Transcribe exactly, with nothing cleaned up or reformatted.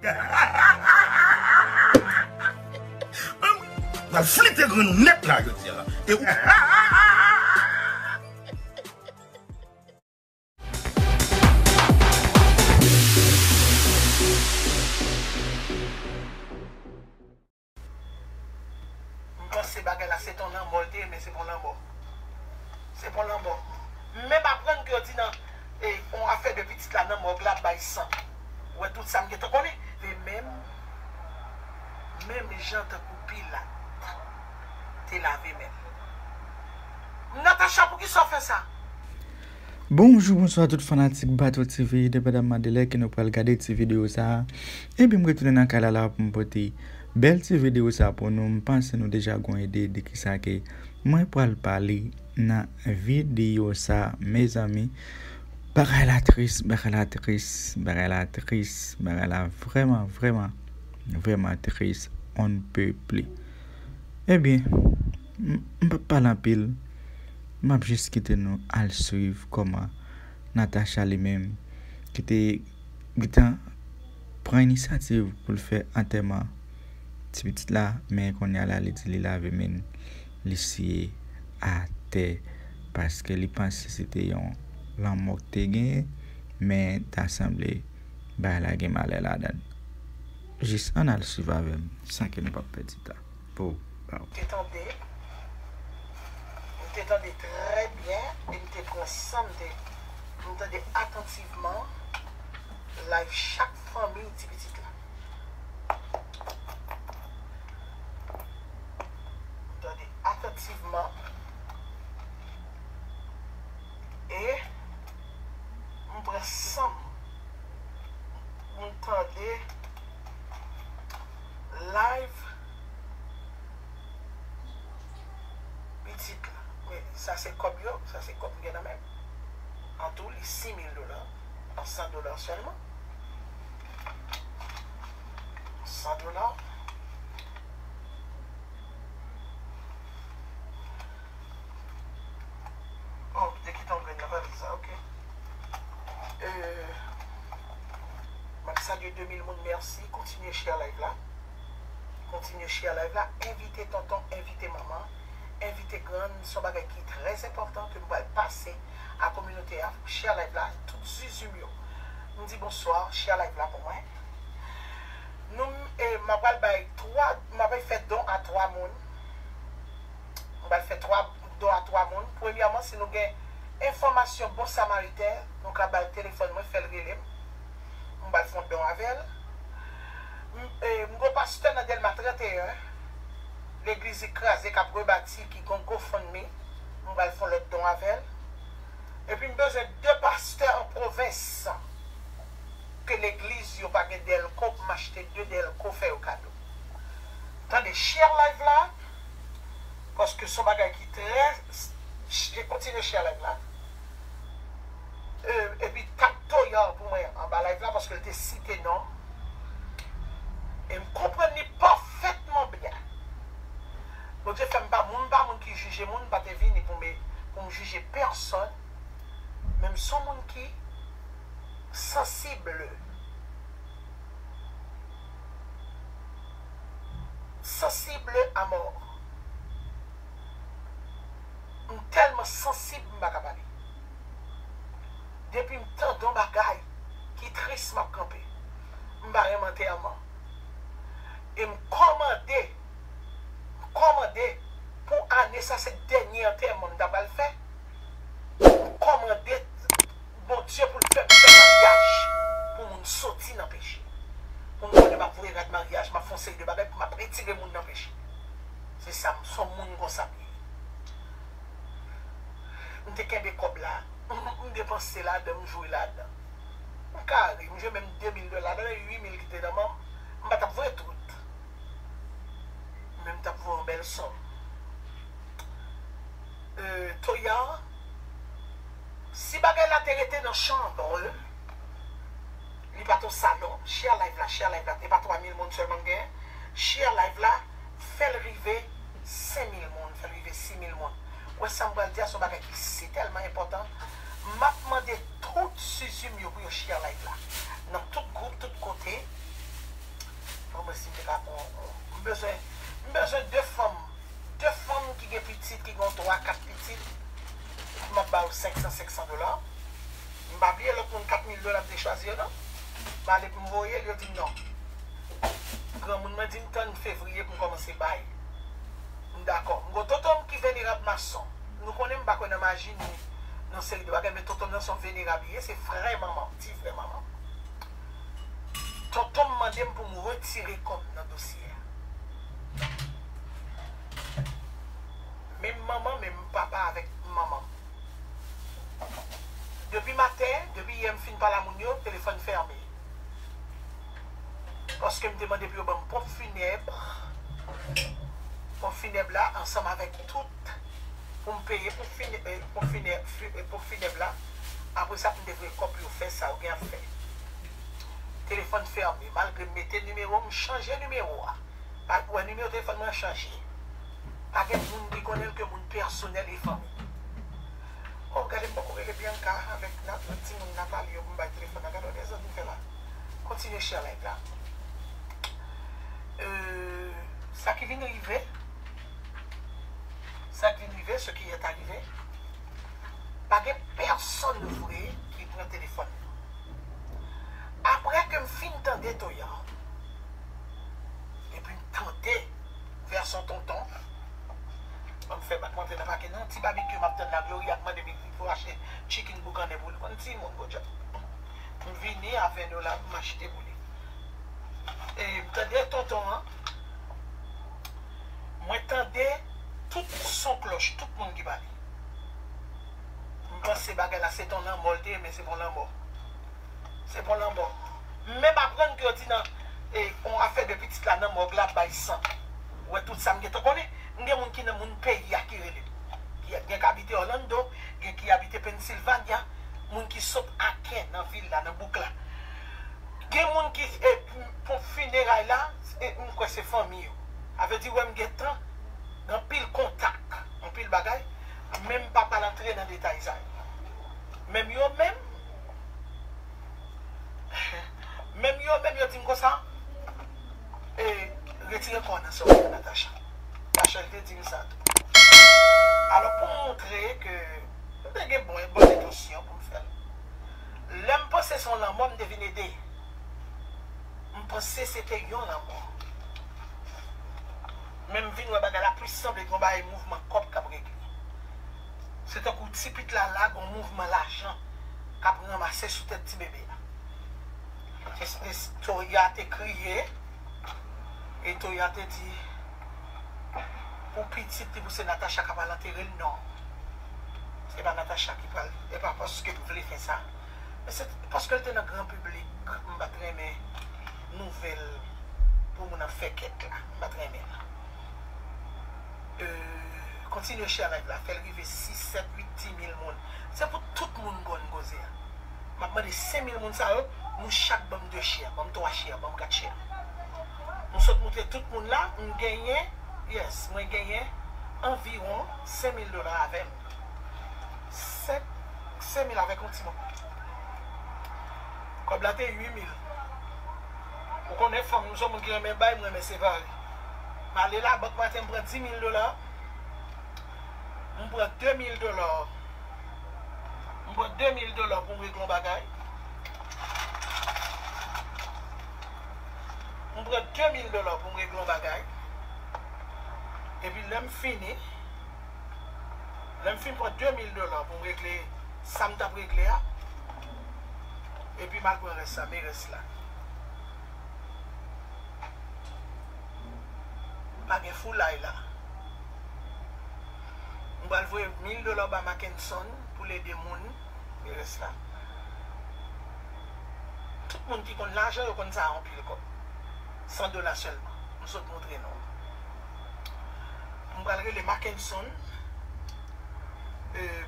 Pral flite grenn ou nèt la jodi a la. E ou M panse bagay la se t on lanmò l te ye, men se p on lanmò. Se p on lanmò. M menm aprann ke yo di nan, e, on afè de pitit la nan mòg la ap bay san. Ou wè tout sa m gentan konnen. E menm, menm jan tankou Pilat te lave men l. Natacha, poukisa w fè sa? Bonjou, bonswa tout fanatik Bato T V, depandamman de lè ke nou pral gade ti videyo sa a. Ebyen, m retounen nan kay la la pou m pote bèl ti videyo sa a pou nou. M panse nou deja gon ide de kisa ke mwen pral pale nan videyo sa a, mezanmi. Bagay la tris, bagay la tris, bagay la tris, bagay la vrèman, vrèman, vrèman tris, on ne peut plus. Ebyen, m, m p ap pale anpil, m ap jis kite nou al swiv kòman Natacha li menm, ki te gentan pran inisyativ pou l fè antèman ti pitit la, men kounye a la, li di li lave men l, li siye atè, paske li panse se te yon lanmò k te genyen, men ta sanble bagay la gen malè ladan l. Jis ann al swiv avè m, san ke nou p ap pèdi tan. Pou, pou. Te tande, m te tande trè byen, e m te pran san, m te, m tande atantivman live chak fanmi ti pitit la. M tande atantivman. E m pran san m pou m tande live pitit la. Men sa se kòb yo, sa se kòb m gen nan men m. An tou, li sis mil dola, an san dola sèlman. San dola. Oh, te kite yon grenn nan valiz la, ok. Euh, m ap salye de mil moun, mèsi. Kontinye share live la. Kontinye share live la. Envite tonton, envite manman, envite grann. Se yon bagay ki trè enpòtan ke m pral pase a kominote a. Share live la. Tout zizim yo. M di bonswa, share live la pou mwen. Nou, eh, m ap pral bay twa, m ap fè don a twa moun. M pral fè twa don a twa moun. Premyèman, si nou gen enfòmasyon Bon Samariten, nou ka ba l telefòn mwen, fè l rele m. M pral fè yon don avè l. M, eh, m gon pastè nan Dèlma trannteyen, legliz li kraze k ap rebati, ki gon GoFundMe. M pral fè yon lòt don avè l. Epi m bezwen de pastè an pwovens ke legliz yo pa gen dèlko, pou m achte de dèlko fè yo kado. Tande, share live la, paske se yon bagay ki trè, ch-, kontinye share live la. E, epi tag Toya pou mwen anba live la, paske l te site non m. E m konprann li pafètman byen. Bondye fè m pa moun, m pa moun ki jije moun, m pa te vini pou m, pou m jije pèsonn. Men m se yon moun ki sansib. Sansib a mò. M tèlman sansib, m pa ka pale. Depi m tande yon bagay ki tris, m ap kanpe. M pa renmen antèman. E m kòmande, m kòmande pou ane sa, se dènye antèman m ta pral fè. M kòmande Bondye pou l fè m fè maryaj, pou moun soti nan peche. Pou m konnen m ap voye rad maryaj, m ap fè yon seri de bagay, pou m ap retire moun nan peche. Se sa, m se yon moun konsa m ye. M te kenbe kòb la, m, m depanse ladan, m jwe ladan. M kare, m jwe menm de mil dola, ladan uit mil ki te nan men m, m pa t ap voye tout. Men m t ap voye yon bèl sòm. Euh, Toya, si bagay la te rete nan chanm, li pa t yon salon, share live la, share live la, e pa twa mil moun sèlman m genyen, share live la, fè l rive senk mil moun, fè l rive sis mil moun. Ou wè sa m pral di a, se yon bagay ki si tèlman enpòtan. M ap mande tout sizim yo pou yo share live la. Nan tout gwoup, tout kote, Bezwen, m bezwen de fanm, de fanm ki gen pitit, ki gen twa, kat pitit, m ap ba yo senk san, senk san dola. M pa bliye lòt moun kat mil dola m te chwazi yo, non. M ale pou m voye l, yo di m non. Granmoun mwen di m tann fevriye pou m kòmanse bay. M dakò. M gon tonton m ki venerab mason. Nou konnen m pa kwè nan maji ni nan seri de bagay, men tonton m nan se yon venerab li ye, se frè manman m, ti frè manman m. Tonton m mande m pou m retire kò m nan dosye a. Menm manman, menm papa avèk manman m. Depi maten, depi yè m fin pale a moun yo, telefòn fèmen. Paske m te mande pou yo ban m ponp finèb. Ponp finèb la, ansanm avèk tout, pou m peye ponp finèb, eh, ponp finèb, fi- eh, ponp finèb la. Apre sa, pou m te voye kòb pou yo fè sa yo gen ap fè. Telefòn fèmen. Malgre m mete nimewo, m chanje nimewo a. Pa, ou wè nimewo telefòn mwen chanje. Pa gen moun ki konnen l ke moun pèsonèl e fanmi. Oh, gade m poko rele Bianca avèk Nat, lòt timoun Nathalie yo pou m bay telefòn nan. Gade yon dezòd m fè la. Kontinye share live la. Euh, sa ki vin rive, sa ki vin rive, ce qui est arrivé, pa gen pèsonn vre ki pran telefòn nan. Apre ke m fin tande Toya, epi m tande vèsyon tonton, ban m fè bak m antre nan pake non, ti babikyou m ap tann la, Gloria ap mande m pou achte chicken boukannen pou li. Konn timoun, good job. M vini avè nou la, m achte pou li. E m tande tonton an, mwen tande tout son klòch, tout moun ki pale. M panse bagay la se t on lanmò l te ye, men se pa yon lanmò. Se pa yon lanmò. M menm aprann ke yo di nan, e, yon afè de pitit la nan mòg la bay san. Ou wè tout sa m gentan konnen. M gen moun ki nan moun peyi a ki rele m. Ki gen k abite Orlando, gen ki abite Pennsylvania, moun ki sot Aken nan vil la, nan bouk la. Gen moun ki, e, pou, pou fineray la, e, m kwè se fanmi yo. Sa vle di, wè m gentan gen anpil kontak, anpil bagay, men m pa pral antre nan detay sa yo. Menm yo menm, menm yo menm, yo di m konsa, e, retire kò w nan sa w fè Natacha. Rachel te di m sa tou. Alò, pou m montre ke m te gen bon, bon entansyon pou m fè l. Lè m panse se yon lanmò, m te vin ede. M panse se te yon lanmò. Men m vin wè bagay la plis sanble yon bagay mouvman kòb k ap regle. Se tankou ti pit la la, gon mouvman lajan k ap ranmase sou tèt ti bebe a. E, e, Toya te kriye, e Toya te di, pou pitit li, pou se Natacha k ap al antere l, non. Se pa Natacha ki pral, e pa paske m vle fè sa. Men se paske l te nan gran piblik, m pa t renmen nouvèl pou moun ap fè kèk la. M pa t renmen l. Euh, kontinye share live la, fè l rive sis, sèt, uit, dis mil moun. Se pou tout moun konn koze a. M ap mande senk mil moun sa yo, nou chak ban m de share, ban m twa share, ban m kat share. M sot montre tout moun la, m genyen, yes, mwen genyen anviwon senk mil dola avè m. Senk, senk mil avèk yon ti bon. Kòb la te uit mil. Ou konnen fanm, m se yon moun ki renmen bay, m renmen separe. M ale labank maten, m pran dis mil dola. M pran de mil dola. M pran de mil dola pou m regle yon bagay. M pran de mil dola pou m regle yon bagay. Epi lè m fini, lè m fin pran de mil dola pou m regle sa m t ap regle a, epi m al pran rès la, men rès la. Pa gen foulay la. M pral voye mil dola ba Mackenson pou l ede moun, men rès la. Tout moun ki konn lajan, yo konn sa a anpil kòb. San dola sèlman. M sot montre nou. M pral rele Mackenson. Euh,